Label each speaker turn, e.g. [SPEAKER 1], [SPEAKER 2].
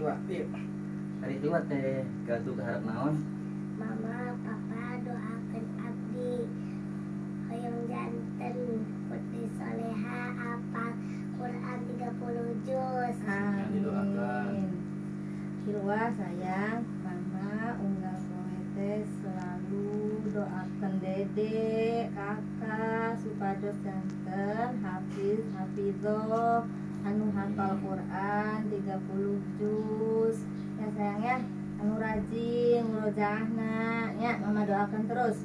[SPEAKER 1] Hilwa, yuk.
[SPEAKER 2] Ari Hilwa teh gaduh harap naon?
[SPEAKER 3] Mama, Papa, doakan abdi hoyong janten putri soleha, apal Quran 30 juz.
[SPEAKER 2] Yang didoakan.
[SPEAKER 4] Amin. Hilwa sayang, Mama unggal poe teh selalu doakan Dede, Kakak supados janten hafiz hafizoh anu hafal Quran 30 juz ya sayang ya, anu rajin murojaahna ya. Mama doakan terus.